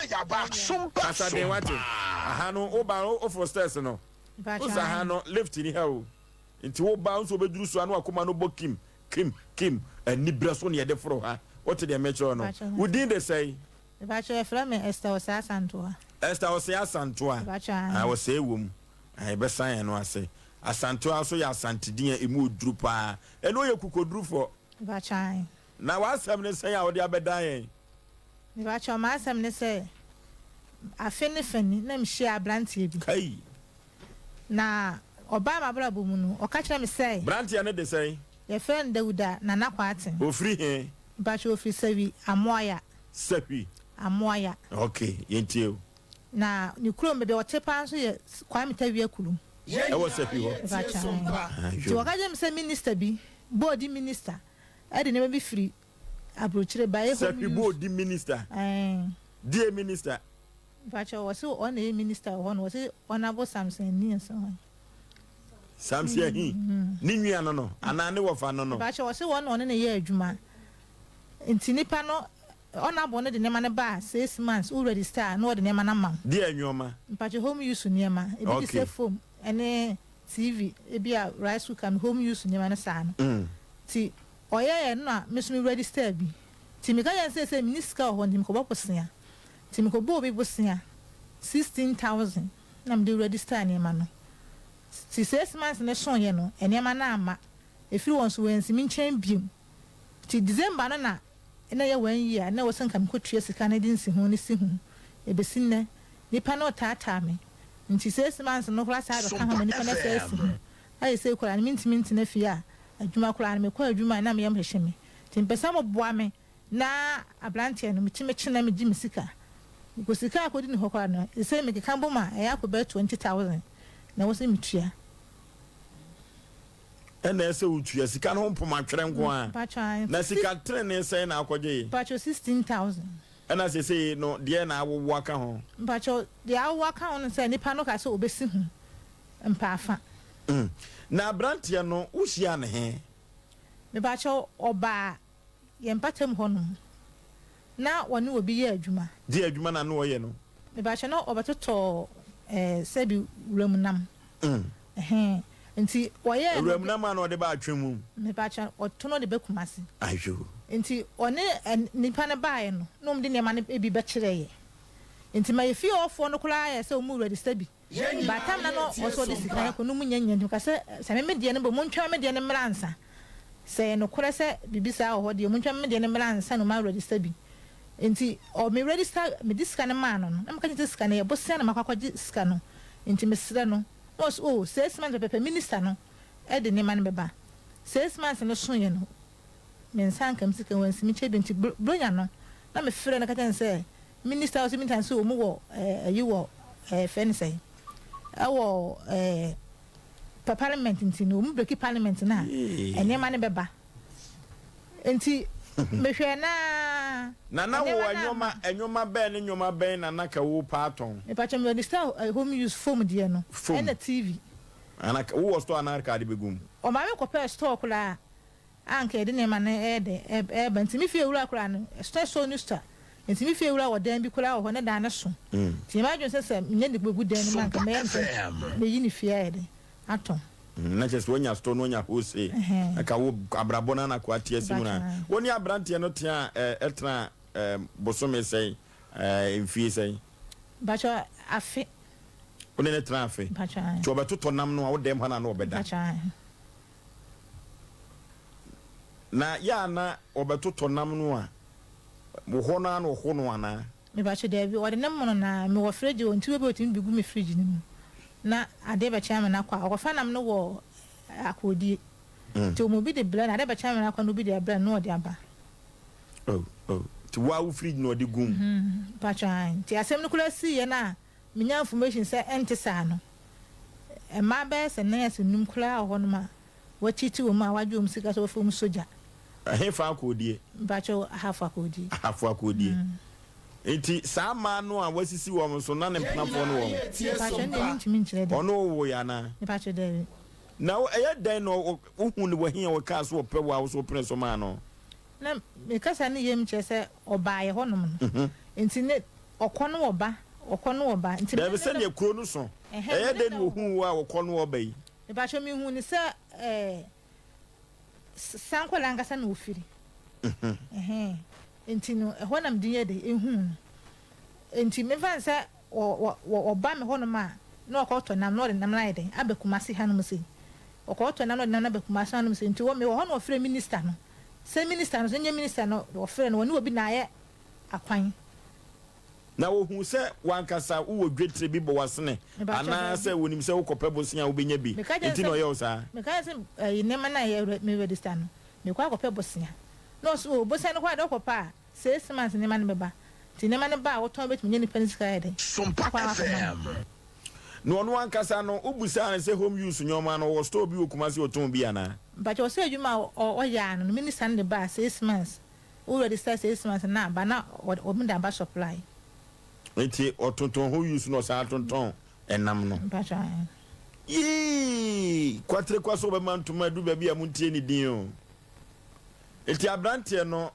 Kasa den wate. Aha no woba no woforo stairs no. Wosa ha no lift ni ha o. Nti woba nso wobɛduru so a na wakoma no bɔ kim kim kim. Anibrɛ so ne yɛde foro ha. Wote deɛ mekyerɛ no. Wo din de sɛn? Mepakyɛw yɛfrɛ me Esther Osei Asantoa. Esther Osei Asantoa. Mepakyɛw aane. Ah, Osei wɔ mu. Ah, yɛbɛsan yɛn no ase. Asantoa nso yɛ Asante din a emu oduru paa. Ɛno yɛ kukodurufɔ. Mepakyɛw aane. Na w'asɛm ne sɛn a wode abɛdan yɛn? Mepakyɛw m'asɛm ne sɛ, afe ne fa ni na mehyiaa abranteɛ bi. Kai! Na ɔbaa m'abrabɔ mu no, ɔka kyerɛɛ me sɛ. Branteɛ no de sɛn? Yɛfrɛ no Dawuda Nana Kwarteng. Ofiri he? Mpakyɛw ofiri Sahwi Amoaya. Sahwi. Amoaya. Ok, yɛntie o. Na ne kurom, baabi a ɔte paa nso yɛ Kwame Tawia kurom. Ɛwɔ Sahwi hɔ? Mpakyɛw ae. Nti wɔka kyerɛɛ me sɛ minister bi, boodi minister, de nneɛma bi firi aburokyire ba ɛyɛ home Sahwi use. boodi minister? Ae. Deɛ minister? Mpakyɛw wɔse ɔno na ɛyɛ minister wɔ hɔ no, wɔse Honourable Samson Ani nso hwan? Samson Ahi, ne nua no no anaa ne wɔfa no no? Mpakyɛw wɔse wɔn na ɔne no yɛ adwuma nti nipa no Honourable no de nneɛma no ba a 6 months wo register a na wɔde nneɛma no ama wo. Deɛ nneɛma? Mpakyɛw home use nneɛma ebi te sɛ foam ɛne TV ebi a rice cooker no home use nneɛma no saa no nti ɔyɛɛ no na me nso me register bi nti meka kyerɛ no sɛ sɛ menni sika wɔ hɔ nti mekɔbɔ bosea nti mekɔbɔɔ obi bosea 16,000 na mede register nneɛma no nti 6 months no soeɛ no nneɛma no amma ɛfiri wɔn so wɔansi me nkyɛn biom nti December no na na ɛyɛ one year na ɛwɔ sɛ nka mekɔtua sika no de nsi ho no si ho ɛbɛsi nnɛ nipa no ɔtaataa me nti 6 months no koraa saa bɛka ho ma nipa no sɛ asi ho ayɛ sɛ koraa no mentumi ntena fie a adwuma koraa no mekɔ adwuma a na meyam hyehyɛ me nti mpɛ sɛ moboa me na aberanteɛ no metumi kye na megye me sika kɔ sika akɔdi ne hɔ koraa no sɛ mekeka bom a ɛyɛ akɔ bɛyɛ 20,000 na ɛwɔ sɛ metua. Ɛna ɛsɛ wotua sika no ho mpomatwerɛ nko a. Mpakyɛw. Na sika tenene sɛn na akɔgye? Mpakyɛw, 16,000. Ɛna sesei no deɛ na awowo aka ho? Mpakyɛw, deɛ awowo aka ho no sɛ nipa no ka sɛ obɛsi ho mpaafa. Na aberanteɛ no wohyia ne he? Mepakyɛw, ɔbaa yɛn mpatam hɔnom na wɔne obi yɛ adwuma. Deɛ adwuma na no ɔyɛ no? Mepakyɛw, na ɔbɛtotɔ sɛbi wuram nam. Ɛhɛn, nti wɔyɛɛ no. Wuram nam a na ɔde ba atwe mu? Mepakyɛw, ɔto no de bɛ Kumasi. Ayo. Nti ɔne nipa no baeɛ no na wɔn de nneɛma no bi bɛkyerɛ yɛ. Nti ma yɛfie hɔfoɔ no koraa yɛ sɛ wɔn register bi. Batam na no ɔsɛ ɔde sika no kɔ no mu nya nya nti ka sɛ sɛ me me deɛ no bɔ montwa me deɛ no mmra ansa. Sɛ ɛyɛ nokorɛ sɛ biribi saa wɔ hɔ deɛ, montwa me deɛ no mmra ansa na ɔma register bi. Nti ɔ me register mede sika no maa no no na meka kyerɛ sɛ sika no yɛ bosea na makɔ akɔgye sika no nti mesrɛ no na ɔse oh 6 months pɛpɛpɛ minister no de nneɛma no bɛba. 6 months no soeɛ no me nsa anka me sika, wansi me kyɛ bi nti Buronya no na mefrɛ no ka kyerɛ no sɛ minister ɔse minister no sɛ ɔmu wɔ ayi wɔ frɛ no sɛn ɛwɔ parliament nti no ɔmu break parliament no a nneɛma no bɛba nti mehwɛ naa. Nana wo ɛnwoma ɛnwoma bɛn ne nwoma bɛn na na ka wo paa tɔn? Mepakyɛ, me register home use foam deɛ no. Foam. Ɛna TV. Ana wo wɔ store anaa ka de bɛgu mu? Ɔmaa me kɔpɛɛ store koraa a anka yɛde nneɛma no ɛyɛ dɛ ɛɛba nti me fie wura koraa no store store no sua nti me fie wura wɔ dan bi koraa wɔ hɔ ne dan no so nti yɛn adwene sɛ sɛ nyɛ de bɛgu dan no mu anka mɛyɛ no sɛ meyi ne fie ayɛ dɛ atɔn. Na kyerɛ sɛ wanya store no wanya wholesale ɛka wo abrabɔ no anako ate asi mu na wo ne aberanteɛ no tea ɛtena bosome sɛn, mfie sɛn? Mpakyɛ, afe. Wo ne ne tena afe? Mpakyɛ. Nti ɔbɛtotɔ nam no a wo dɛm hɔ na na ɔbɛda? Mpakyɛ. Na yɛ a na ɔbɛtotɔ nam no a wo hɔ no a na ɔho no anaa? Mepakyɛ, daabi, ɔde ne mono na mewɔ fridge wɔ nti obi otumi bi gu me fridge no mu na adeɛ bɛkyɛ ama no akɔ a ɔkɔfa nam no wɔ akɔdie nti ɔmo bi de brɛ no, adeɛ bɛkyɛ ama no akɔ na obi de abrɛ no na ɔde aba. Oh, nti wo a wo fridge na ɔde gu mu? Mpakyɛ, nti asɛm no koraa sii yɛ no a menya information sɛ ɛnte saa no, mmaa bɛyɛ sɛ nan ase num koraa wɔ hɔnom a wɔakyikyi wɔn mu a wɔagye wɔn sika sɛ wɔfrɛ wɔn sogya. Ɛhefa akɔdie? Mpakyɛ, Ahafo akɔdie. Ahafo akɔdie. Nti saa mmaa no a wasisi wɔn so na ne mpenafoɔ no wɔn? Mpakyɛ, ne deɛ mentumi nkyerɛ deɛ. Ɔno wo yɛ anaa? Mpakyɛ, daabi. Na ɛyɛ dɛn na wohu ne wahi a wɔkaa so wɔpɛ wo a wo so wopene so maa no? Na mekasa ne yam kyerɛ sɛ ɔbaa yɛ hɔnom no nti ne. Ɔkɔ no ɔba, ɔkɔ no ɔba. Nti Daabi, sɛdeɛ kuro no so. Ɛyɛ dɛn na ɔhuu wo a ɔkɔ no ɔba yi? Mepakyɛw, mehuu no sɛ ɛɛ Sankɔla ankasa na ɔfiri. Ɛhɛn. Nti no, ɛhɔ na mede yɛ dɛ, ehuu no. Nti memfa no sɛ ɔba me hɔnom a, na ɔkɔtɔ nam na ɔde nam no ayɛ dɛn, aba Kumasi hanom sei. Ɔkɔtɔ nam na ɔde nam no aba Kumasi hanom sei. Nti mewɔ hɔ na ɔfrɛ minista no. Sɛ minista no nso, nyɛ minista no ɔfrɛ no, ɔne obi na ayɛ akwan. Na wɔhuu sɛ w'ankasa wowɔ dwetire bi bɔ w'asene, anaasɛ wɔnim sɛ wokɔpɛ bosea a wobɛnya bi nti na ɔyɛ wo saa? Meka kyerɛ no sɛ, Ɛyi, nneɛma no a ɛyɛ me register no, mekɔ akɔpɛ bosea. Na ɔse, Oh, bosea no koraa deɛ wokɔpɛ a, six months nneɛma no bɛba. Nti nneɛma no ba a, wotɔn bɛtumi anya nipa no sika ayɛ dɛn? Akɔ akɔma no. Na ɔno ankasa no, wobisaa no sɛ home use nneɛma no, ɔwɔ store bi wɔ Kumasi a ɔtɔn bi anaa? Mpakyɛw, ɔse adwuma a ɔyɛ ano no, minister no de ba a, six months. Wo register six months na aba na wɔn de aba supply. Nti ɔtontɔn ho use na ɔsan tontɔn ɛnam no. Mpatsɔ ahe. Yii! Kwatere kwa so ɔbɛma ntoma adu baabi a montie ne din o. Nti abranteɛ no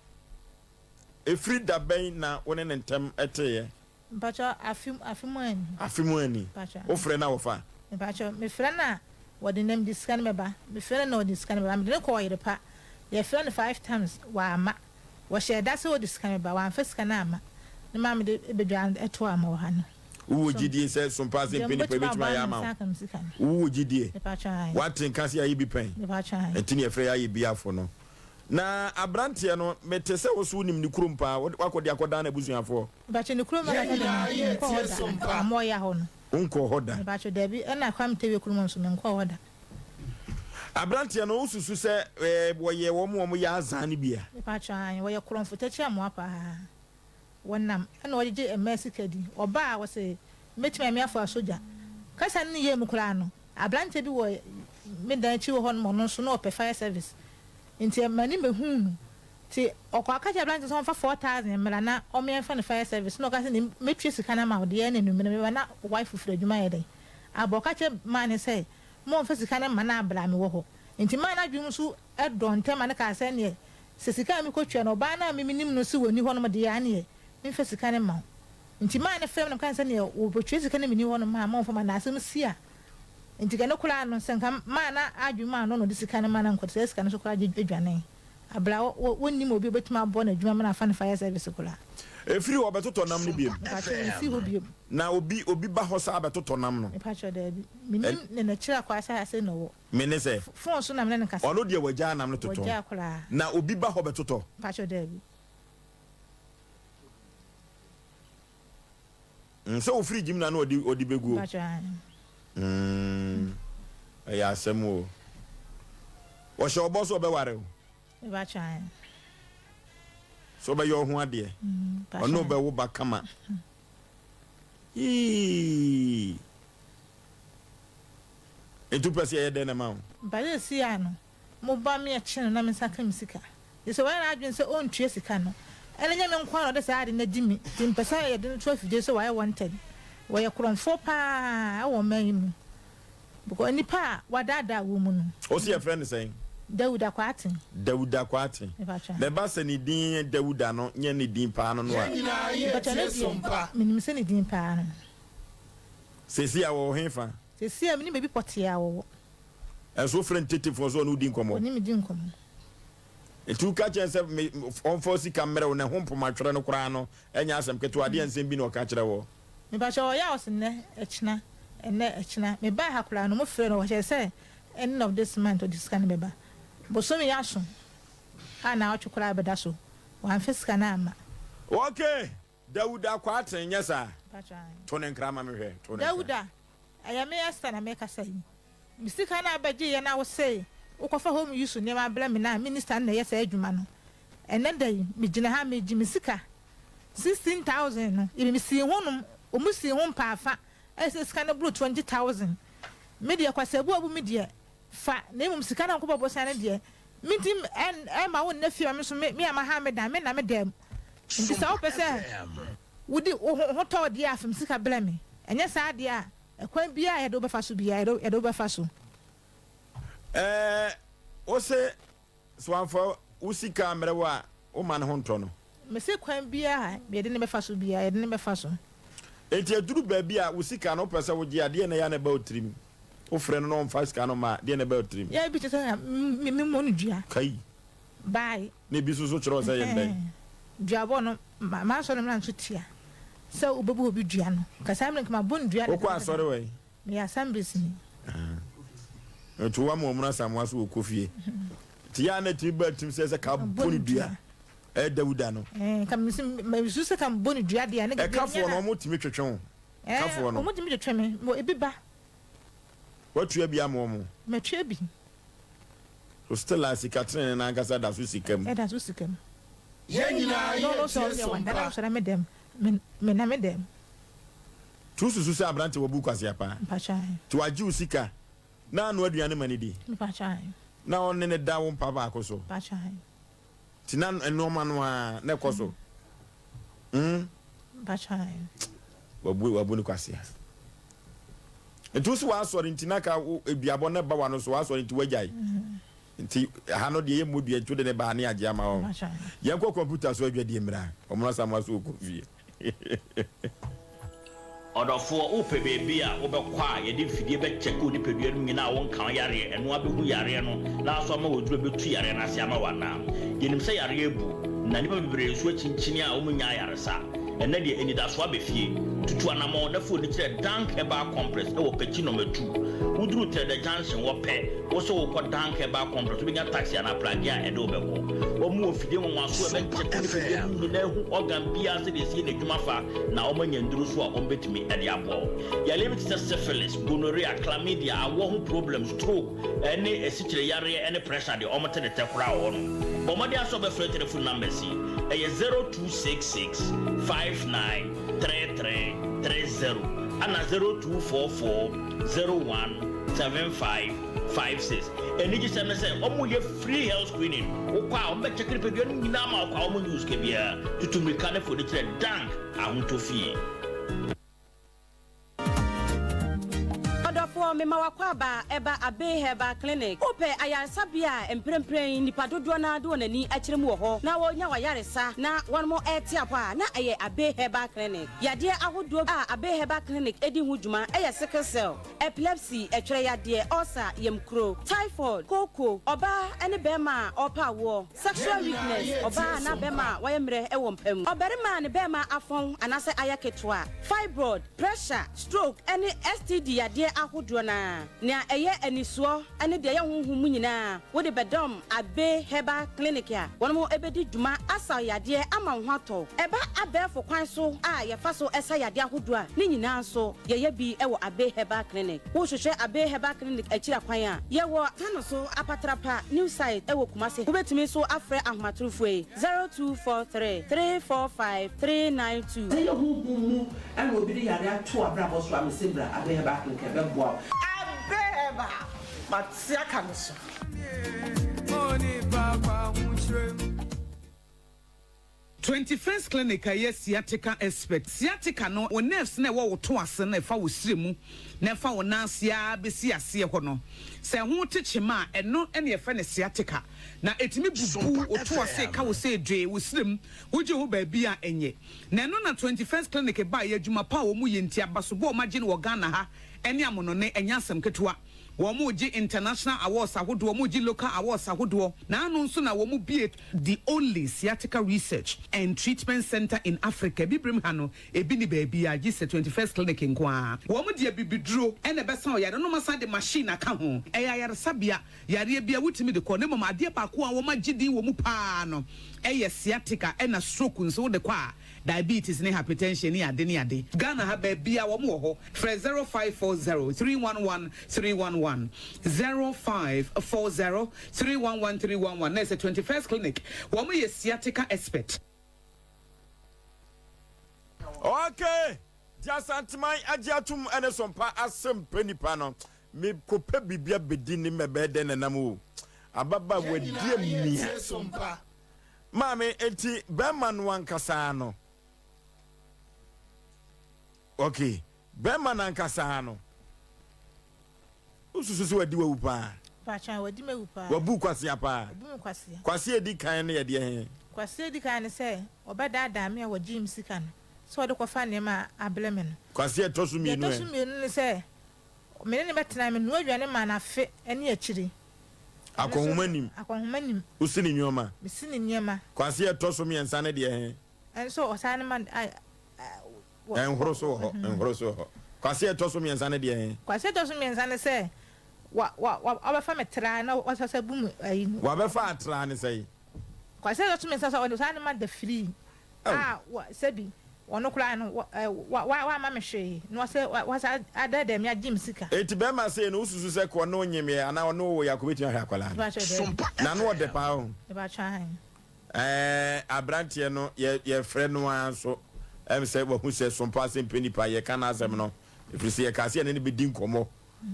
ɛfiri da bɛn na wo ne ne ntɛm teeɛ? Mpakyɛw afe afe mu ani. Afe mu ani. Mpakyɛw. Wo frɛ no a wɔfa? Mpakyɛw me frɛ no a wɔde nam de sika no bɛba me frɛ no na ɔde sika no bɛba mede no kɔ ɔyerepa yɛ frɛ no five times wamma wɔhyɛɛ da sɛ ɔde sika no bɛba wamfa sika no amma ne maame de bɛdwa ɛto ama wɔ ha no. Wowɔ So gyidie sɛ sompa ase deɛ mpɛ nipa mobɛtumi ebɛtumi aboa ayɛ me ama nsa wo? aka me sika no. Wowɔ gyidie? Mepakyɛw ae. Woate nka sɛ yɛayɛ bi pɛn? Mepakyɛw ae. Ɛnti ne yɛfrɛ yɛ ayɛ biafo no. Na abranteɛ no, mete sɛ wo so wonim ne kurom paa, woakɔ de akɔdan n'abusuafoɔ? Mepakyɛ ne kurom ankasa deɛ me nkɔɔ hɔ da, Amoya hɔ no. Wonkɔɔ hɔ da? Mepakyɛ dabi, ɛna Kwame Tewia kurom nso me nkɔɔ hɔ da. Abranteɛ no, wosusu sɛ wɔyɛ wɔn a wɔyɛ azaa no bi a? Mepakyɛ aane, wɔyɛ korɔmfo tɛkyɛ amoa paa. Wɔnam ɛna wɔgyegye mmaa sika di. Ɔbaa a wɔse mɛtumi ayɛ me afoa sogya. Kasa no ne yɛɛ mu koraa no, abranteɛ bi wɔ me dan akyi wɔ hɔ nom ɔno nso na ɔpɛ fire service nti m'ani bɛhuu no. Nti ɔkɔ aka kyerɛ aberanteɛ no sɛ ɔmfa 4000 mmra na ɔmeɛmfa no fire service na ɔka sɛ ne mɛtua sika no ama wo deɛ ɛna anwummerɛ meba na wife firi adwuma ayɛ dɛn aba ɔka kyerɛ man no sɛ ma ɔmfa sika no mma no abra mewɔ hɔ nti man no adwene mu nso dɔ ntɛm ma no kaa sɛ ɛneɛ sɛ sika a mekɔtua no ɔbaa no a me menim no sɛ wɔnni hɔ nom deɛ a ɛneɛ memfa sika no mma wo nti man no frɛ me na meka sɛ neɛ wɔbɛtua sika no menni hɔ nom a ma ɔmfa ma na asɛm si a nti ka no koraa no sɛ nka man no adwene mu ano na ɔde sika no ma no nkɔde saa sika no so koraa gye dwanee. Abla wo wonnim obi a obetumi aboa no adwuma ma no afa no fire service koraa. Efiri hɔ ɔbɛtotɔ nam no biom. Mepakyɛw mensi hɔ biom. Na obi obi ba hɔ saa bɛtotɔ nam no. Mepakyɛw daabi. Menim ne n'akyiri akwan sɛ ha sei na ɔwɔ. Me ne sɛ. Phone so na me ne no kasa. Ɔno deɛ wagyaa nam no totɔ. Wagyaa koraa. Na obi ba hɔ bɛtotɔ. Mepakyɛw daabi. Mm, sɛ ofiri gyim na na ɔde ɔde bɛguo. Mm, ɛyɛ asɛm o. Ɔhyɛ ɔbɔ so ɔbɛware o. Sɛ ɔbɛyɛ ɔho adeɛ. Mm, Ɔne ɔbɛwo ba kama. Yii. Nti wopɛ sɛ yɛyɛ dɛn na ma wo? Mpakyɛ si ano. Mo ba me akyi no na me nsa ka me sika. Gye sɛ wayɛ n'adwene sɛ ɔntua sika no. Ɛnna ɛnyɛ me nko ara na ɔde saa ade no adi me, nti mepɛ sɛ yɛde no to afidie so sɛ wayɛ wanted. Wɔyɛ korɔmfoɔ pa ara wɔ ɔman yi mu. Because nnipa a wɔadaadaa wɔn mu no. Ɔsi yɛfrɛ no sɛn? Dawuda Kwarteng. Dawuda Kwarteng. Mepakyɛ. Na ɛba sɛ ne din Dawuda no nyɛ ne din paa no no a. Mepakyɛ ne deɛ, menim sɛ ne din paa no no. Seesei a wɔwɔ hefa? Seesei a menim baabi pɔtee a wɔwɔ. Ɛnso wofrɛ no tetefoɔ sɛ ɔne wo di nkɔmmɔ. Ɔne me di nkɔmmɔ. Nti woka kyerɛ no sɛ me ɔmfa wo sika mmerɛ wo na ɛho mpomatwerɛ no koraa no ɛnyɛ asɛm ketewa adeɛ nsɛm bi na ɔka kyerɛ woɔ. Mepakyɛw ɔyɛ a ɔse nnɛ ɛkyena ɛnnɛ ɛkyena mebaa ha koraa no mofrɛ no ɔkyerɛ sɛ ending of this month ɔde sika no bɛba bosome yi aso a naawɔtwe koraa bɛda so wamfa sika no amma. Okay Dawuda Kwarteng nyɛ saa? Mepakyɛw ae. To ne nkra ma me hwɛ to ne nkra. Dawuda Ɛyɛ me Esther na mekasa yi. Me sika no a wobɛgyeeɛ na wose wokɔfa home use nneɛma brɛ me no a minister no na ɛyɛ saa adwuma no. Ɛnnɛ da yi megyina ha megye me sika 16,000 no mesii ho nom, wɔn sii ho mpaafa ɛyɛ sɛ sika no boro 20,000. Me deɛ Kwasi Abu me deɛ fa na mmom sika no a nkɔbɔ bosea no deɛ mentim ɛmma wo nna fie ma me nso me a maha me dan me nna me dan mu. Nti sɛ wopɛ sɛ Wode wo ho tɔ wo deɛ a, fa me sika brɛ me. Ɛnyɛ saa deɛ a, ɛkwan biara a yɛde wo bɛfa so biara, yɛde wo bɛfa so. Ɛɛ, wo se, sɛ wamfa wo sika ammrɛ wo a, womma ne ho ntɔ no? Mese kwan biara a yɛde no bɛfa so biara, yɛde no bɛfa so. Enti ɛduru baabi a wo sika no wopɛ sɛ wogye a, deɛn na ɛyɛ a na ɛba wo tirim? Wofrɛ no na ɔmfa sika no mma a, deɛn na ɛba wo tirim? Yɛ bi kyerɛ sɛ memmɔ no dua. Kai. Bae. Na ebi nso so kyerɛ wo sɛ yɛ ndɛn? Duabɔ no, m'asɔre mmara nso tia sɛ wobɛbu obi dua no. Nka saa mmerɛ nka mabɔ no dua. Wokɔ asɔre wɔ he? Meyɛ Assemblies ni. Nti woama wɔn asamoa so wɔ kɔ fie. Nti yɛ a na ɛtumi ba tirim sɛ sɛ ka bɔ no dua. Ɛyɛ Dawuda no. Nka mesu sɛ ka mebɔ no dua deɛ a ne Ɛkafoɔ no wɔn tumi twetwe wo. Ɛkafoɔ no. Wɔn tumi twetwe me. Ebi ba. Watua bi ama wɔn. Matua bi. So still a sika tenenee no ankasa da so sika mu. Ɛda so sika mu. Yɛn nyinaa yɛ tie so mpa. Sɔrɔ me dɛm, me na me dɛm. Tu susu sɛ aberante wabu kwasea paa. Mpakyɛ. Nti wagye wo sika na anoa aduane ma no di. Mpakyɛ. Na ɔne no da wo mpa baako so. Mpakyɛ. Nti na nnoɔma no ara na ɛkɔ so. Mm. Mpakyɛ. Wabu wabu no kwasea. Nti wo so w'asɔre nti na ka wo eduabɔ na ɛba w'ano so w'asɔre nti w'agyae. Nti ha no deɛ yɛ mmɔ dua nti wode ne baa ne agye ama wɔn. Yɛn kɔ kɔmputa so adwadie mmra. Wɔn asamoa so wɔ kɔ fie. Ɔdɔfoɔ, wopɛ baabi a wobɛkɔ a yɛde mfidie bɛkyɛke wo nipadua no nyinaa a wonka wo yareɛ, ɛno ara bɛhu yareɛ no na aso ama wo aduro a ɛbɛtu yareɛ no ase ama wo anaa? Yɛnim sɛ yareɛ abu, na nnipa bebree nso akyinkyini a wɔnnya ayaresa. Ɛnnɛ deɛ, anidasoɔ aba fie. Tutu anammɔn na fa w'ani kyerɛ Dank Herbal Complex wɔ Pekyi Nɔma Tu. Woduru Trɛdɛ Junction hɔ pɛ, wo sɛ wokɔ Dank Herbal Complex, wobɛnya taxi anaa pragea a ɛde wo bɛkɔ. Wɔn wɔ mfidie nwanwasoɔ a ɛbɛkyɛke wo nipadua no nyinaa ahu organ biara sɛdeɛ ɛsi yɛ n'adwuma fa na wɔanya nnuru nso a wɔbɛtumi de aboa wo. Yareɛ bi te sɛ syphilis, gonorrhea, chlamydia, awoɔ ho problems, stroke, ne asikyire yareɛ ne pressure deɛ wɔte ne tɛ koraa wɔ hɔnom. Bɔ mmɔden ara sɛ wobɛfrɛ telephone numbers yi, ɛyɛ 0266 59 33 30 ɛna 0244 01 75 56. Anigyesɛm ne sɛ wɔyɛ free health screening. Wokɔ a wɔbɛkyɛke nipadua no nyinaa ma wokɔ a wɔnnye wo sika biara. Tutu mmirika ne fa w'ani kyerɛ Dank Ahotɔ Fie. Ɔdɔfoɔ, mema w'akwaaba ɛba Abbey Herbal Clinic. Wopɛ ayaresabea a mprempren nnipa dodoɔ no ara de wɔn ani akyerɛ mu wɔ hɔ na wɔrenya w'ayaresa na wɔn rete apɔ a, na ɛyɛ Abbey Herbal Clinic. Yadeɛ ahodoɔ a Abbey Herbal Clinic di ho dwuma yɛ sickle cell, epilepsy, ɛtwerɛ yadeɛ, ulcer, yamkuro, typhoid, kooko, ɔbaa ne barima a ɔrepɛ awoɔ, Sexual weakness, ɔbaa anaa bɛrima a wayɛ mmerɛ wɔ mpa mu, ɔbarima a ne bɛrima afɔn anaasɛ ayɛ ketewa, fibroid, pressure, stroke ne STD yadeɛ ahodoɔ no ara. Nea ɛyɛ anisoɔ ne deɛ ɛyɛ honhom mu nyinaa wode bɛdɔm Abbey Herbal Clinic a wɔn bɛdi dwuma asa wo yadeɛ ama wo ho atɔ wo. Ɛba abɛɛfo kwan so a yɛfa so sa yadeɛ ahodoɔ a, ne nyinaa nso yɛyɛ bi wɔ Abbey Herbal Clinic. Wohwehwɛ Abbey Herbal Clinic akyiri akwan a, yɛwɔ Tano so Apatrapa New Site wɔ Kumasi. Wobɛtumi nso afrɛ ahomatorofoɔ yi, 0243 345 392. Sɛ ɛyɛ honhom mu na obi de yare ato w'abrabɔ so a, mese bra Abbey Herbal Clinic ɛbɛboa wo. Abbey Herbal, mate aka me so. 21st Clinic a ɛyɛ sciatica expert. Sciatica no, wo nerves no a ɛwɔ wo to ase no a ɛfa wo srɛ mu na ɛfa wo nan ase ara bɛsi aseɛ hɔ no, sɛ ɛho te kyema a, ɛno na yɛfrɛ no sciatica. Na ɛtumi bubu wo to ase, ɛka wo sɛ dwee, wo srɛ mu, wogye ho baabi a ɛnyɛ. Na ɛno na 21st Clinic baeɛ, adwuma pa a wɔyɛ nti, abasobɔ a wɔagye no wɔ Ghana ha ne amonɔne, ɛnyɛ asɛm ketewa. Wɔregye international awards ahodoɔ, wɔregye local awards ahodoɔ, na ano nso na wɔbue the only sciatica research and treatment centre in Africa, Abibirem ha no, ebi nni baabiara gye sɛ 21st Clinic nko ara. Wɔde abibiduro na ɛbɛsa ɔyare no, na wɔasan de machine aka ho. Ɛyɛ ayaresabea, yareɛ biara wotumi de kɔ, na mmom adeɛ baako a wɔagye din wɔ mu pa ara no yɛ sciatica, ɛna stroke nso wode kɔ a, Diabetes ne hypertension ne ade ne ade. Ghana ha baabiaa wɔn wɔ hɔ. Frɛ 0540 311 311, 0540 311 311 na ɛsɛ 21st clinic wɔn yɛ sciatica expert. Okay, Di Asanteman agye atom ne Sompa asɛm pɛ nipa no me kɔ pɛ biribi abɛdi ne mɛbɛyɛ dɛn nanam o ababaawa di amia. Maame, enti bɛrima no ankasa no. Okay, bɛrima no ankasa no. Wosusu sɛ wadi wawu paa? Paatwa, wadi mawu paa. Wabu kwasea paa. Wabu me kwasea. Kwasea edi kan no yɛ deɛ he? Kwasea edi kan ne sɛ ɔbɛdaadaa me a wɔgyee me sika no sɛ ɔde kɔfa nneɛma abrɛ me no. Kwasea ɛtɔ so Deɛ mmienu ɛtɔ so ɛ? mmienu ne sɛ me ne no bɛtena, menoa aduane maa no afe ne akyire. Ɛno nso Akɔnhoma nim. Akɔnhoma nim. Wosi ne nneɛma. Mesi ne nneɛma. Kwasea ɛtɔ so mmiɛnsa ne deɛ he? Ɛno nso ɔsan ne ma a wɔ. Ɛnhoro so wɔ hɔ, ɛnhoro so wɔ hɔ. Kwasea ɛtɔ so mmiɛnsa ne deɛ he? Kwasea ɛtɔ so mmiɛnsa ne sɛ wa wa wa wabɛfa me tra na wasasa bu me ayi no. Wabɛfa atra ne sɛn? Kwasi a ɔtɔ so mmiɛnsa sɛ ɔde saa nneɛma da firii a wɔ sɛbi ɔno koraa no wɔ ɛ wa wa wamma me hwee na wasɛ wa wasa adɛɛdɛɛ me agye me sika. Enti bɛrima sei no wosusu sɛ ka ɔne wo nyemeɛ anaa ɔne wo woeɛ a ka obɛtumi ahwɛ akwadaa no? Mepakyɛw daabi. N'ano ɔdɛ paa o. Mepakyɛw aane. Ɛɛ abranteɛ no yɛ yɛfrɛ no ara nso ɛm sɛ wahu sɛ Sompa ase mpɛ nipa yɛka n'asɛm no ɛfiri sɛ yɛkaa sɛ yɛne no bɛdi nkɔmmɔ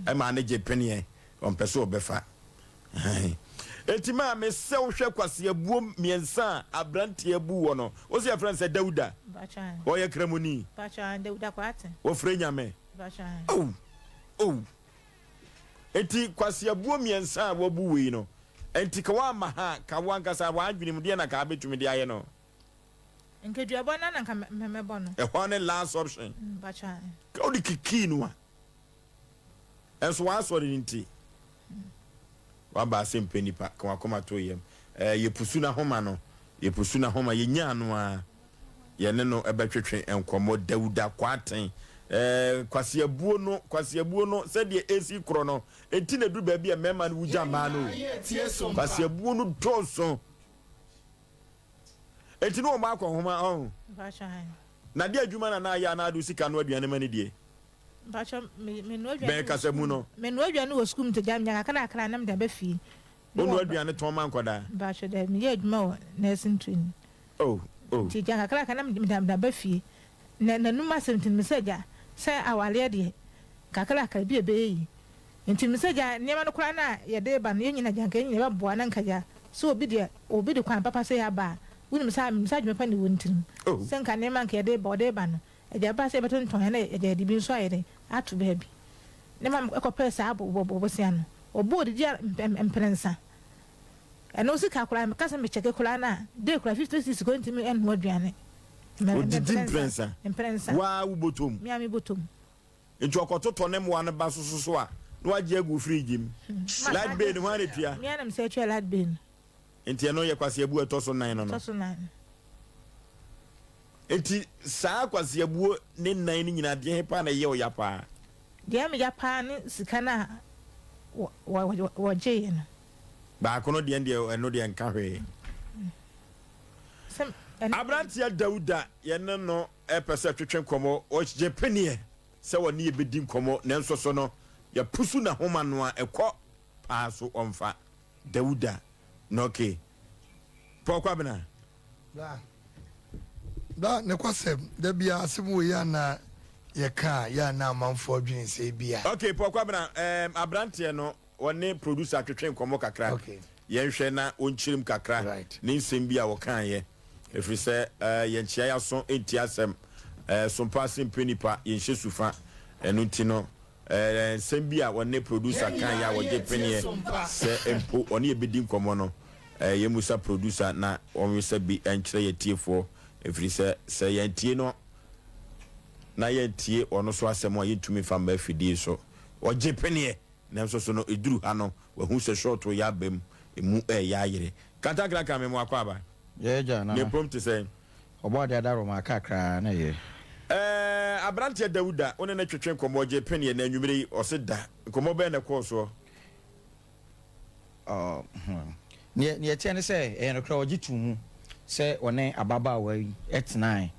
ɛmaa no gye peneɛ ɔmpɛ sɛ ɔbɛfa. Aane. Enti maame, sɛ wohwɛ kwaseabuo mmiɛnsa a aberanteɛ abu wɔ no, wo se yɛfrɛ no sɛ Dawuda? Ɔyɛ Kramoni? Wɔfrɛ Nyame? Oh, oh. Enti kwaseabuo mmiɛnsa a wabu wei no, enti ka woamma ha a, ka wo ankasa w'adwene mu deɛ na ka abɛtumi de ayɛ no? Nka duabɔ no ara na nka mɛbɔ no. Ɛhɔ ne last option. Ka wode kikii no a. Nso w'asɔre no nti, w'aba ase mpɛ nipa, ka w'akoma to yam. Ɛɛ, yɛpusu n'ahoma no, yɛpusu n'ahoma, yɛnyaa no ara, yɛne no bɛtwetwe nkɔmmɔ. Dawuda Kwarteng, ɛɛ, kwaseabuo no, kwaseabuo no, sɛdeɛ ɛresi korɔ no, enti na ɛduru baabi a mmarima no wugya mmaa no o. Kwaseabuo no dɔɔso. Enti ne wɔn akɔnhoma, ɔho. Na deɛ adwuma na na ayɛ a na ade sika no aduane ma ne die? Mpakyɛ me me noa aduane Bɛn wɔ kasa sukuu mu mu. no? Me noa aduane wɔ sukuu mu nti gya menya kakra kakra na mede aba fie. Ne Wo noa wɔ aduane tɔn ma nkwadaa? Mpakyɛ daabi me yɛ adwuma wɔ nursing training. Oh oh. Nti gya kakra kakra na mede mede aba fie. Na n'anum asɛm nti me sɛ gya sɛ awareɛ deɛ kakra kakra bi a ɛbɛyɛ yie. Nti me sɛ gya nneɛma no koraa no a yɛde reba no yɛn nyina gya nka yɛn nyina yɛbɛboa na nka gya sɛ obi deɛ obi de kwan papa sɛ yɛaba a wonim sɛ menim sɛ adwene pa na ɛwɔ ne tirim Oh. sɛ nka nneɛma nka yɛde reba ɔde reba no Agya ba sɛ yɛbɛtontɔn yɛn na yɛde ade bi nso ayɛ dɛn ato baabi. Ne maame kɔpɛɛ saa bo bo bosea no. Ɔbɔɔ didi a mprɛnsa. Ɛno sika koraa meka sɛ mekyɛke koraa no a, day koraa 50 cedis koraa ntumi nnoa aduane. Odidi mprɛnsa? Mprɛnsa. Waa wo bɔtɔ mu? Me a me bɔtɔ mu. Nti ɔkɔtotɔ ne mmoa no ba so so so a, na wagye agu wo fridge mu. Light bill no hwan na etua? Me ara na mesan tua light bill no. Nti ɛno yɛ kwaseabuo a ɛtɔ so nan no no. Ɛtɔ so nan no. Nti saa kwaseabuo ne nan no nyinaa deɛ he paa na ɛyɛ wo ya paa? Deɛ ɛyɛ me ya paa ne sika no a wɔgyeeɛ no. Baako no deɛ deɛ ɛno deɛ nka hwee. Aberanteɛ Dawuda yɛne no pɛ sɛ twetwe nkɔmmɔ, ɔgye peneɛ sɛ ɔne yɛ bɛdi nkɔmmɔ nanso so no yɛpusu n'ahoma no a ɛkɔ paa so ɔmfa. Dawuda na okay. Paul Kwabena. Bra bra nokwasɛm da biara asɛm wei a na yɛka a yɛ a na amanfoɔ dwene sɛ ebia. Okay Paul Kwabena um, abranteɛ no ɔne producer twetwe nkɔmmɔ kakra. Okay. Yɛnhwɛ na ɔnkyerem kakra Right. ne nsɛm bi a wɔkaeɛ ɛfiri sɛ uh, yɛnkyea yɛaso ntie asɛm uh, sompa ase mpɛ nipa yɛnhyɛ sufa ɛno nti no Ɛɛ, nsɛm bi a ɔne producer kaeɛ a wɔgye peneɛ sɛ mpo ɔne yɛ bɛdi nkɔmmɔ no, ɛɛ, yɛmmisa producer na ɔnwesa bi nkyerɛ yɛn atiefoɔ, ɛfiri sɛ, sɛ yɛantie no na yɛantie ɔno so asɛm a, yɛntumi mfa mma afidie so. Ɔgye peneɛ, nanso so no, ɛduru ha no, wahu sɛ short reyɛ aba mu, ɛmu reyɛ ayere. Kantankraka, me mo akwaaba. Yɛ agya, Nana. Ne pom te sɛn? Ɔbɔɔ ade adaworoma kakra na ɛyɛ. Ɛɛ, aberanteɛ Dawuda, wo ne no twetwe nkɔmmɔ, ɔgyee peneɛ, na anwummere yi, ɔse da. Nkɔmmɔ bɛn na ɛkɔɔ soɔ? Ɔ, hmm. Neɛ, neɛ ɛteɛ ne sɛ, ɛyɛ nokorɛ, ɔgye too mu sɛ ɔne ababaawa yi tenae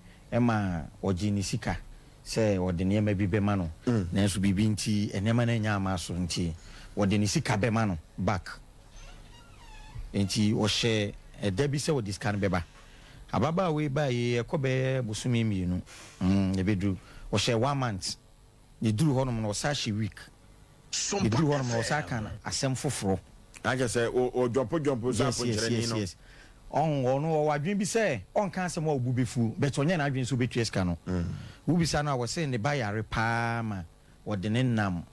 ma ɔgyee ne sika sɛ ɔde nneɛma bi bɛma no, nanso biribi nti nneɛma no annya amma so nti, ɔde ne sika bɛma no back. Enti ɔhyɛɛ da bi sɛ ɔde sika no bɛba. Ababaawa yi baeɛ yi, ɛkɔ bɛyɛ bosome mmienu, mm, ɛbɛduru. Ɔhyɛɛ one month. Yɛduru hɔnom no, ɔsan hyɛ week. Yɛduru hɔnom no, ɔsan ka asɛm foforɔ. Na kyerɛ sɛ, ɔdwɔpo dwɔpo sɛ Yes, yes, aponkyerɛni yes, no. yes. Ɔho, ɔno ɔwɔ adwene bi sɛ ɔnka asɛm a wo bo bɛfu, but ɔnyɛ n'adwene sɛ ɔbɛtua sika no. Wobisa no a, ɔse ne ba yare paa ma wɔde no nam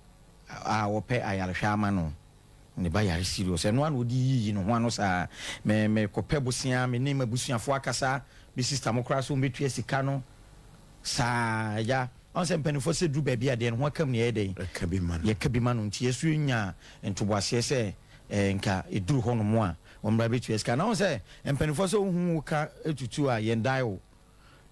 a wɔpɛ ayarehwɛ ama no. Ne ba yare serious. Ɛno ara na ɔde yiyi ne ho ano saa. Me mekɔpɛ bosea, me ne m'abusuafoɔ akasa, me sister mo koraa sɛ wɔbɛtua sika no saa. Agya, ɔhu sɛ mpanimfoɔ sɛ duru baabi a deɛ ne ho aka mu no yɛyɛ dɛn? Yɛka bi ma no. Yɛka bi ma no. Nti yɛn nso yɛnya ntoboaseɛ sɛ eh, nka ɛduru hɔnom a wɔmmra bɛtua sika. Na wohu sɛ mpanimfoɔ sɛ wohu wo ka tutu a yɛndae wo.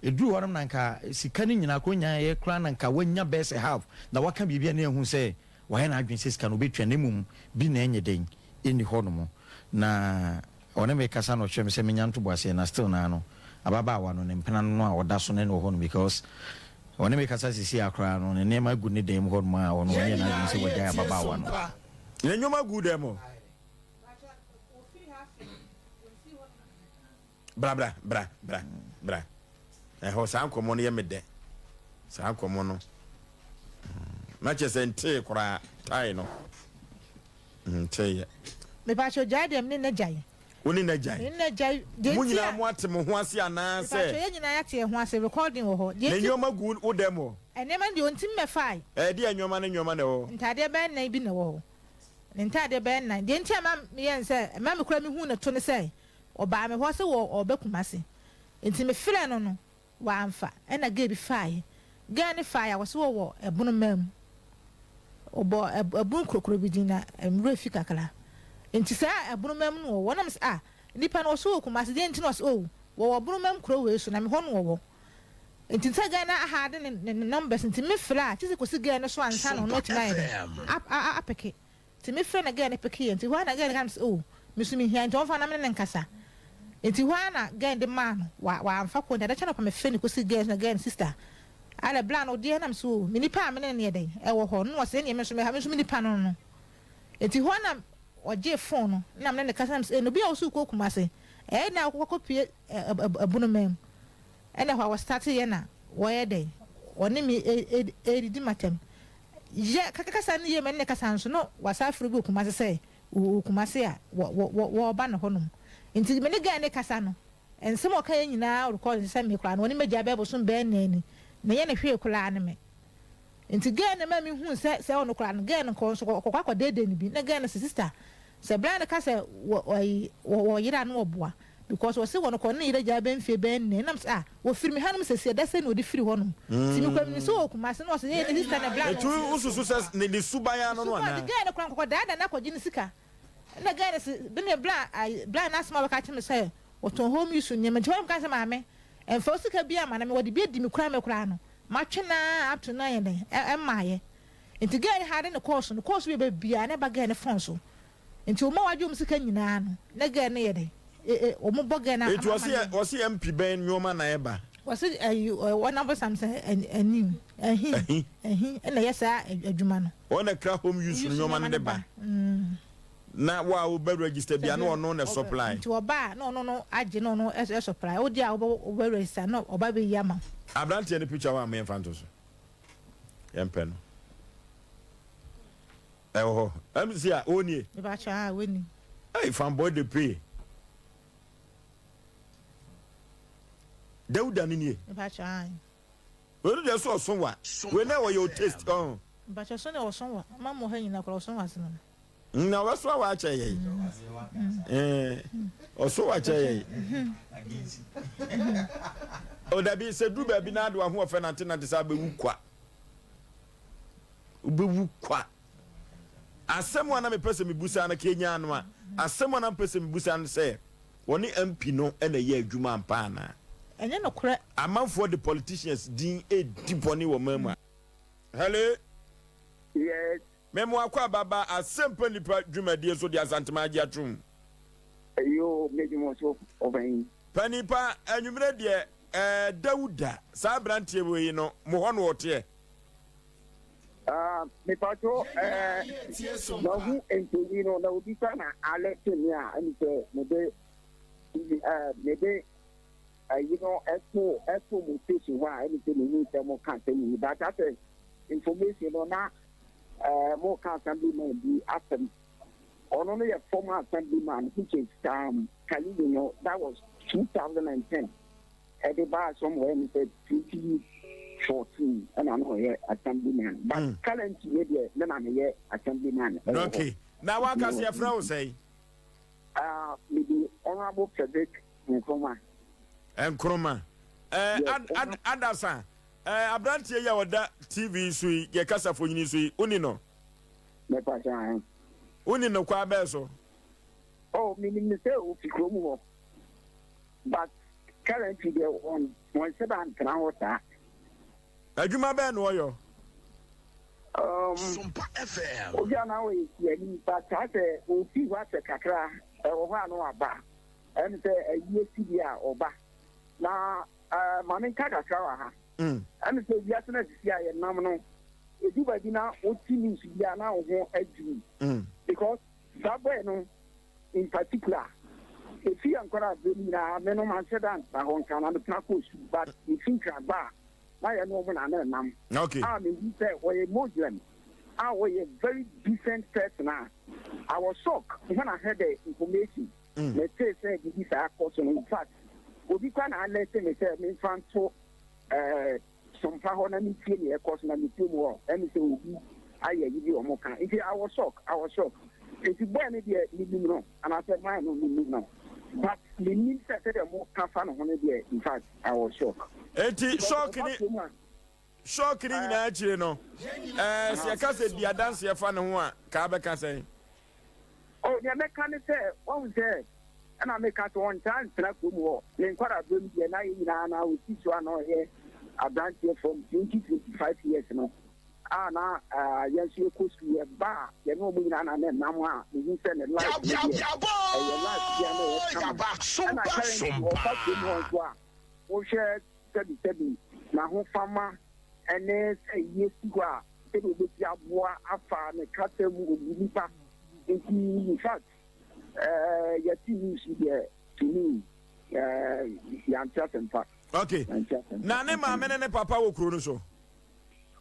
Ɛduruu hɔnom na nka sika no nyinaa koro nyaeɛ koraa na nka wanya bɛyɛ sɛ half na waka biribi a na yɛahu sɛ wayɛ n'adwene sɛ sika no ɔbɛtua na mmom bi na ɛnyɛ dɛn ɛnni hɔnom. Na ɔne me kasa na ɔkyerɛ me sɛ menya ntoboaseɛ na still naa no ababaawa no ne mpena no a ɔda so ne no wɔ hɔnom because ɔne me kasa seesei ara koraa no ne nneɛma gu ne dan mu hɔnom a ɔno Yɛn ɔnyɛɛ n'adwene nyinaa sɛ wagyae yɛretie ababaawa no. Sompa. Ne nneɛma gu dan mu hɔ. Bra bra bra bra bra. Ɛhɔ saa nkɔmmɔ no yɛ me dɛ. Saa nkɔmmɔ no. Na kyerɛ sɛ ntee koraa tae no. Ntee yɛ. Mepakyɛw gyae deɛ mene no gyae. Wo ne no agyae? Mene no agyae. Deɛ Mo nti nyinaa a. mo ate mo ho ase anaasɛ? Mepakyɛw yɛn nyinaa yɛate yɛn ho ase recording wɔ hɔ. Deɛ Ne nti. nneɛma gu wo dan mu hɔ? Nneɛma no deɛ ɔntumi mmɛfae. Ɛɛ deɛ nneɛma ne nneɛma na ɛwɔ hɔ? Ntaadeɛ bɛyɛ nnan bi na ɛwɔ hɔ. Ne ntaadeɛ bɛyɛ nnan. Deɛ nti a ɛma meyɛɛ ne sɛ ɛma me koraa mehuu ne to ne sɛ. Ɔbaa me hɔ sɛ ɔɔba Kumasi nti me frɛɛ no no wamfa ɛna girl bi faeɛ. Girl no faeɛ a ɔse ɔwɔ Ɛbonomaa mu. Ɔbɔ ɛbono kurokuro bi din na me werɛ fi kakra. Nti saa Ɛbonomaa mu na ɔwɔ na me se ah nipa no ɔse ɔwɔ Kumasi deɛ nti na ɔse oh wɔwɔ Ɛbonomaa mu kuro wei so na me hɔ na ɔwɔ. Nti sɛ girl no ahaade ne ne numbers nti me frɛ a kyese kɔsi girl no so ansa na ɔno atumi ayɛ dɛn apeke. Nti me frɛ na girl no peke yɛ nti hɔ ara na girl no ka me sɛ oh me so me hia nti ɔnfa na me ne no nkasa nti hɔ ara na girl no de maa no wa wamfa kɔ nti ade kye anɔpa me frɛ no kɔsi girl no so na girl no sister adɛ bla no deɛ na me so oh me nipa a me ne no yɛ dɛn ɛwɔ hɔ no na ɔsɛ ɛneɛ me nso me ha me nso me nipa no no nti hɔ na ɔgye phone no na me ne no kasa na me sɛ eh na obi a ɔso kɔ Kumase ɛyɛ na akɔkɔ kɔ pie ɛbunoma mu ɛna hɔ a wɔ start yɛ na wɔyɛ dɛn ɔne me ɛdidi matam Yɛ kasa no yie ma ne kasa nso na wasan afrɛ obi wɔ Kumasi sɛ ɔwɔ Kumasi a wɔreba ne hɔnom. Nti me ne guy no kasa no, nsɛm a ɔkaeɛ nyinaa ɔrekɔɔde nti sɛ me koraa no ɔne m'agya bɛyɛ bosom bɛyɛ nnan ni, menyɛ no hwee koraa ne me. Nti girl no ma mehuu sɛ sɛ ɔno koraa no girl no nka ɔnso ɔkɔkɔ akɔdɛɛdɛɛ no bi na girl no sɛ sister sɛ bra no ka sɛ wɔ ayi wɔ yere a na ɔboa Because ɔse wɔn kɔ ne yere gyaa bɛ mfie bɛyɛ nnɛ nam sɛ ah wɔfiri me hanom sɛsi ɛda sɛn na ɔde firi hɔ nom nti me kura menim sɛ ɔwɔ Kumasi na ɔse yɛyɛ ne sister na bla Nti wo susu sɛ ne ne suban ano no suban anaa? de girl no koraa nkɔkɔ daadaa no akɔgye ne sika ɛna girl no se me ne bla ayi bla no asɛm a ɔbɛka akyerɛ me sɛ ɔtɔn home use nneɛma nti hɔ na meka sɛ maame ɛmfa wo sika biara mma no me wɔde bi adi me koraa me koraa no matwe no ara up to now yɛ dɛn ɛmmaayɛ nti girl no hade ne course no course bi ba biara na ɛba girl no phone so Nti wɔn a wɔagye wɔn sika nyinaa no, na girl no yɛ dɛn? E e wɔn bɔ girl no Eti wɔsi amaneɛ. wɔsi MP bɛn nneɛma na ɛba? Wɔsi ɛyi wɔn abosam sɛ anim ɛhi Ɛhi. ɛhi ɛna ɛyɛ saa adwuma no. Wɔn na kura home use Use nneɛma no nneɛma de no ba. ba. Na wo a wobɛ register bia na ɔno na supply. Nti ɔba a na ɔno no agye na ɔno supply. Wo deɛ a wobɛ wobɛ register na ɔba bɛyi ama wo. Abranteɛ no picture hɔ a mo yɛnfa nto so. Yɛmpɛ no. Ɛwɔ hɔ. MC a, wo nie. Mepakyɛ ah, wo ni. Hey, fanboy de pay. Dawuda ni nie. Mepakyɛ ah. Wei no deɛ so ɔso wa. Wei na ɔyɛ o taste ɔn. Mepakyɛ so na ɔso wa. Ɔma mo ha nyina koraa ɔso wa sene no. Na ɔbɛso awa akyɛ yɛn. Ɔso wa kyɛ yɛn. O dabi sɛ duru baabi na ade w'ahoɔfɛ nante nante saa bɛwu kwa. Wobɛwu kwa. Asɛm a na mepɛ sɛ mebusa no kenya no a, asɛm a na mepɛ sɛ mebusa no sɛ, wɔne MP no na ɛyɛ adwuma ampa anaa? Ɛnyɛ nokorɛ. Amanfoɔ de politicians din redi bɔne wɔ man mu a. Hello. Yes. Me mo akɔ aba ba asɛmpa nipa dwumadie so de Asantema agye atom. Yoo me dwuma so ɔbɛn. Panin pa anwummerɛ deɛ ɛɛ Dawuda saa abranteɛ wei no mo hɔ na ɔteɛ? Ah, mepatwo eh, mahu mfonyin no na obi sa na alert me a ɛne sɛ mede eh, mede ayi no ɛto ɛto mo station hɔ a ɛne sɛ mehu sɛ mo ka asɛm yi but asɛ information no na eh, mo ka assemblyman bi asɛm ɔno no yɛ former assemblyman which is um, Kalilu no that was 2010 ɛde baa somewhere ne sɛ 2014 ɛna na ɔyɛ assemblyman but mm. currently ne deɛ ne na meyɛ assemblyman. Okay. Na w'ankasa yɛfrɛ wo sɛn? Ah, mede Honourable Frederick Nkrumah. Nkrumah. Eh, Yes, ad, ad, Adasa, eh, aberanteɛ yi a ɔda TV so yi, yɛ kasafonyini so yi, woni no? Mepa kyɛw, ahe. Woni no kwaa bɛɛ so? Oh, menim no sɛ ofi kurom hɔ, but currently deɛ wɔn wɔnhyɛ da ntena hɔ saa. Adwuma bɛn na ɔyɔ? Um, obi a na ɔyɛ siani, but saa sɛ ofi hɔ akyɛ kakra, ɛwɔ hɔ a na waba. Ɛne sɛ ayi asi deɛ a ɔba. Na uh, ma menka kakra wɔ ha. Ɛne sɛ wiase no asisi a yɛnam no, ɛdu baabi na wote news bi a na wo ho adwiri. Because saa boy no in particular, ɛfi yɛn nkwadaa berɛ mu nyinaa, me no manhyɛ da ntena hɔ nka na metena kɔɔ sukuu, but mefi Nkragba a na yɛne wɔn na na ɛnam. A mehu sɛ ɔyɛ Muslim a ɔyɛ very decent person a I was shocked when I heard the information. Metee sɛ biribi saa kɔ so no, in fact, obi kora na alert me sɛ memfa nto eh, sompa hɔ na mentie nea ɛkɔ so na metie mu hɔ ɛne sɛ obi ayɛ ayi bi wɔn ka. Nti I was shocked, I was shocked. Nti boy no deɛ menim no anaasɛ man no menim no, but menim sɛ sɛdeɛ mo ka fa ne ho no deɛ, in fact, I was shocked. Enti Because shock ɔba ne kurom a shock ne nyinaa akyire no, ɛɛ sɛ yɛka sɛ di adanseɛ fa ne ho a, kaa bɛka sɛn? Oh, nea mɛka ne sɛ, wahu sɛ, ɛna meka sɛ ɔntaa ntena kurom hɔ. Ne nkwadaa-berɛ mu deɛ, na yɛn nyinaa na ɔsi so a na ɔyɛ aberanteɛ from 20, 25 years no, a na yɛn nso yɛkɔ sukuu, yɛba a, yɛne wɔn nyinaa na na ɛnam a mehu sɛ ne life no deɛ, ɛyɛ life bi a na ɛyɛ kama. Ɛna currently ɔba kurom hɔ nso a, wohwɛ sɛbisɛbi n'ahofama ne sɛ yie si hɔ a, sɛdeɛ ɔbɛsi aboa afa ne kasa mu, ɔbu nipa. Nti in fact, eh, yɛte news yi deɛ, to me, eh, yɛante asɛmpa. Okay. Yɛante asɛmpa. Na ne maame ne ne papa wɔ kuro no so?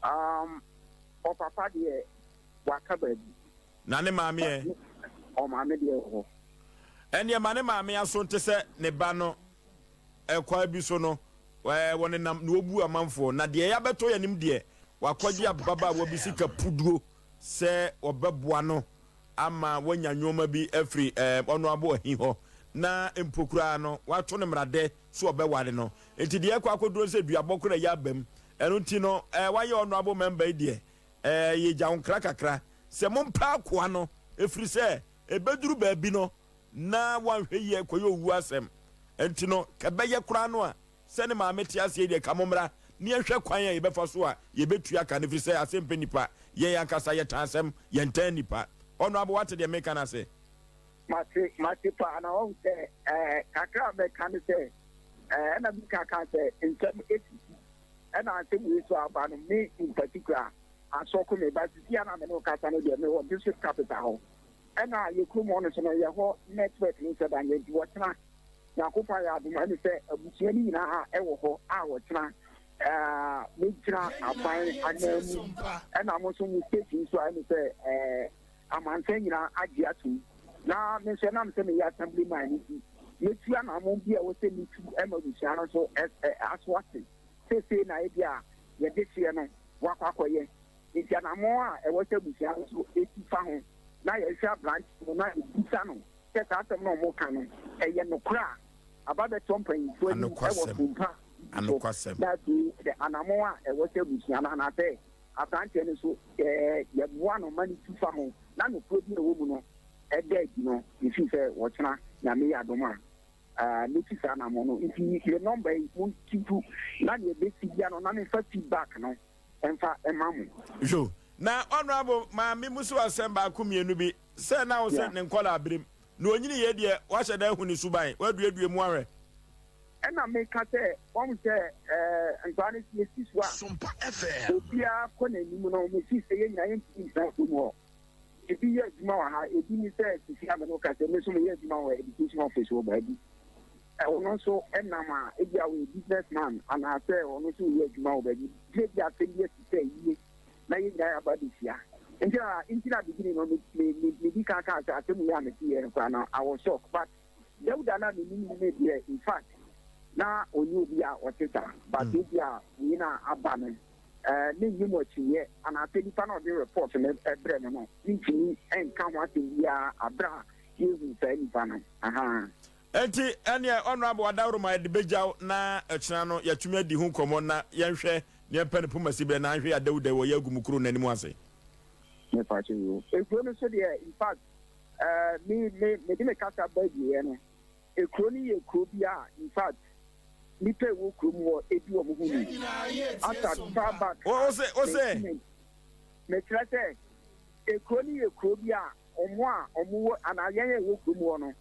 Ɔpapa deɛ, waka baabi. Na ne maame ɛ? Ɔmaame deɛ wɔ hɔ. Ɛnneɛ ma ne maame aso nte sɛ ne ba no ɛkwan bi so no, ɛɛ, wɔnenam na wɔbu amanfoɔ. Na deɛ yɛabɛtɔ yɛn anim deɛ, wakɔgye ababaawa bi sika puduo sɛ wɔbɛboa no ama wanya nnoɔma bi afiri ɛɛ, ɔno abo ahi hɔ, na mpo koraa no, wato no mmaradɛ sɛ ɔbɛware no. Enti deɛ ɛkɔ akɔduro no sɛ duabɔ koraa yi aba mu. Ɛno nti no, ɛɛ, wayɛ ɔno abo mɛmba yi deɛ, ɛɛ, yɛgya wo nkra kakra sɛ mompɛ akoa no, ɛfiri sɛ ɛbɛduru baabi no, na wanhwɛ yie ɛkɔyɛ owuo asɛm. Ɛnti no, ka ɛbɛyɛ koraa no a, sɛ ne maame te aseɛ yi deɛ, ka mommra na yɛnhwɛ kwan a yɛbɛfa so a yɛbɛtua ka no, ɛfiri sɛ asɛm pɛ nnipa, yɛn ankasa yɛtan asɛm, yɛntan nnipa. Honourable, woate deɛ meka no ase? Mate, mate paa, na wahu sɛ, ɛɛ, kakra a mɛka ne sɛ, ɛɛ, ɛna bi ka kaa sɛ nsɛm esisi, ɛna asɛm wei so aba no, me in particular, asɔko me, but sisi a na me ne wo kasa no deɛ, mewɔ district capital hɔ. Ɛna yɛ kurom hɔ no so no yɛ hɔ network no nhyɛ da nyɛ nti wɔkyena Nyankopɔn ayɛ adom ɛne sɛ abusua no nyinaa ɛwɔ hɔ a wɔkyena ɛɛ mɛgyina aban anan mu ɛna mo nso mo station nso a ɛne sɛ ɛɛ amansan nyinaa agye atom na me nso ɛnam sɛ meyɛ assembly man no nti mɛtu anamon bi a ɛwɔ sɛ metu ɛma abusua no nso aso ate seesei na ebi a yɛde hyeɛ no wakɔ akɔyɛ Enti anammɔn a ɛwɔ sɛ abusua no nso tu fa ho na yɛhwɛ aberante no na yɛbisa no sɛ saa asɛm no a wɔka no, ɛyɛ nokorɛ a, aba bɛtɔ mpanyimfoɔ anim wɔ Anokwasɛm. sompa so, Anokwasɛm. na afei de anammɔn a ɛwɔ sɛ abusua no anaasɛ aberanteɛ no nso yɛboa no ma no tu fa ho na nokorɛ bi a ɛwɔ mu no da adi no, mefii sɛ wɔkyena Nyame yɛ adom a, mɛtu saa anammɔn no. Nti me nɔmba yi montutu na deɛ ɛbɛsi bia no na memfa feedback no mfa mma mo. Yo, na honourable maame mu so asɛm baako mienu bi, sɛ na wo sɛ ne nkɔlaa berem, na onyini yei deɛ wahyɛ da ahu ne suban, waduadua mu ahwɛ. Ɛna me ka sɛ, wahu sɛ ɛɛ nkwadaa no si esi so a, obiara kɔ n'anim no, me si sɛ yɛn nyinaa yɛntumi ntena kurom hɔ. Ebi yɛ adwuma wɔ ha, ebi ne sɛ sisi a me ne wo ka sɛ me nso meyɛ adwuma wɔ education office wɔ baabi. Ɔno nso nam a ebi a ɔyɛ business man anaasɛ ɔno nso reyɛ adwuma wɔ baabi. Berɛ bi asɛm bi asi sɛ yie na yɛn nyinaa yɛaba abɛhyia. Nti na nti na beginning no me me me medi kan kaa sɛ asɛm wei a meteeɛ no koraa no I was shocked but Dawuda no a menim no no deɛ in fact na ɔnyɛ obi a ɔte saa but ebi a wei na aba no. Eh, mennye mo akyinnyeɛ, anaasɛ nipa no a ɔde report no brɛ no no, mentumi nka ho asɛm biara aberɛ a yɛnhuu saa nipa no. Ahaa. Enti ɛneɛ Honourable Adaworoma yɛde bɛgya wo na ɛkyena no yɛatumi adi ho nkɔmmɔ na yɛnhwɛ neɛ mpɛ no poma si berɛ na anhwɛ yɛ adawudai wɔ yɛ agu mu kuro no anim ase. Mepakyɛ yoo. Ekuro no so deɛ in fact eh, me me mede me kasa ba awieɛ no, Ekuro no yɛ kuro bi a in fact nnipa a ɛwɔ kurom hɔ di wɔn ho ni. As at far back as 1990, mekyerɛ sɛ ekuro no yɛ kuro bi a wɔn a wɔwɔ anaa yɛn a ɛwɔ kurom hɔ no,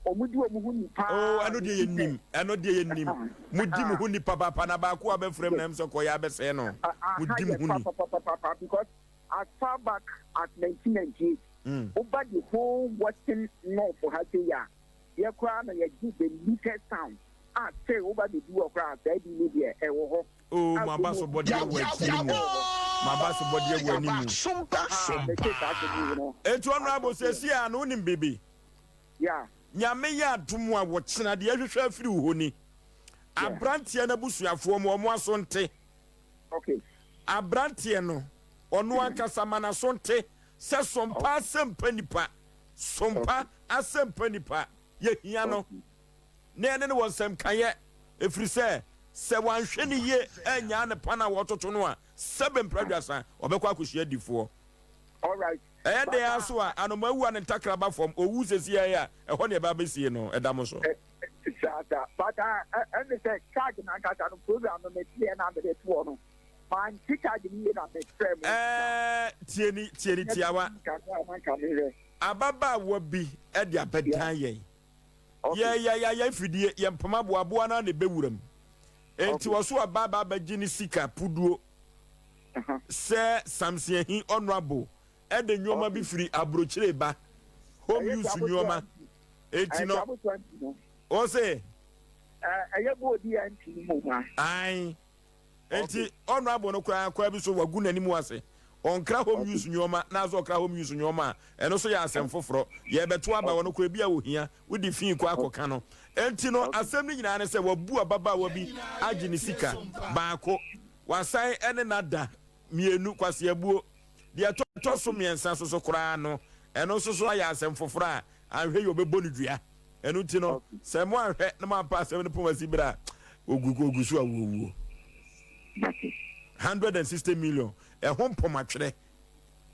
wɔn di wɔn ho ni paa. Oh, ɛno deɛ yɛnim, ɛno deɛ yɛnim. Mo di mo ho ni papaapa na baako a bɛfrɛ mu na ɛm sɛ kɔyɛ abɛsɛe no. Mo di mo ho ni. Papapapapa because as far back as 1998, woba the whole western north ha sei a, Yɛ koraa na yɛgye the neatest town a still woba bɛdu hɔ koraa a saa din no deɛ ɛwɔ hɔ. Oh a mo aba kurom so bɔdeɛ wɔ akyire mu mo aba so bɔdeɛ wɔ anim. Ahaa mete saa asɛm yi no Enti honourable asɔteɛ. seesei a no wonim biribi? Yeah. Nyame yɛ adom a wɔkyena deɛ ɛhwehwɛ afiri wo hɔ ni. Yeah. Abranteɛ no abusuafoɔ ma wɔn aso nte. Okay. Abranteɛ no ɔno ankasa ma n'aso nte sɛ sompa asɛmpa nipa Sompa asɛmpa nipa, yɛhia no na yɛne no wɔ nsɛmkayɛ, ɛfiri sɛ, sɛ wanhwɛ no yie annyaa ne pan a wɔtoto no a, sɛbe mprɛ aduasa, ɔbɛkɔ akɔhyia adifoɔ. Ɛyɛ dɛn ara nso a, anomaa wu a ne ntakra ba fam, ɔwu seesei ara a, ɛhɔ na yɛba abɛsie no, ɛda mo so. Saa saa but ah ɛne sɛ charge no ankasa no program no meteɛ na mede toɔ no mante charge no yie na mefrɛ mo Ɛɛ tie ni tie ni tiawa. Ababaawa bi de abɛdan yɛn. Yɛ yɛ yɛ yɛn fidie yɛn mpoma aboaboa no ara na ɛbɛwura mu. Enti ɔso aba aba abɛgye ne sika puduo sɛ Samson Ahi honourable de nnoɔma bi firi aburokyire ba home use nnoɔma. Enti no ɔse. Ɛyɛ boodi a nti no mmom a. Ae. Enti honourable no koraa kwan bi so wagu n'anim ase. Ɔnkra home use nnoɔma na sɛ ɔkra home use nnoɔma a, ɛno nso yɛ asɛm foforɔ. Yɛrebɛto aba wɔ no koraa ebi a ohia, wode fii kɔ akɔka no. Enti no asɛm no nyinaa ne sɛ wabu ababaawa bi agye ne sika, baako, wasan ne no ada, mmienu, kwaseabuo. Deɛ ɛtɔ so mmiɛnsa nso so koraa no, ɛno nso so ayɛ asɛm foforɔ a anhwɛ yie ɔbɛbɔ no dua. Ɛno nti no, sɛ moanhwɛ na moampa asɛm no pon asi berɛ a, ɔgu ɔgu so a wɔwuo. 160 million, ɛho mpɔmatwerɛ.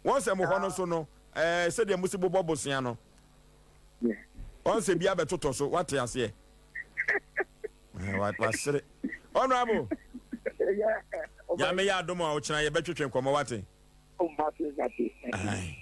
Wɔn sɛ mo hɔ no so no, ɛɛ sɛdeɛ mo si bobɔ bosea no, wɔn sɛ bi abɛtotɔ so, wate aseɛ? Wasere. Honorable, Nyame yɛ adom a ɔkyena yɛbɛtwetwe nkɔmmɔ wate? Aye.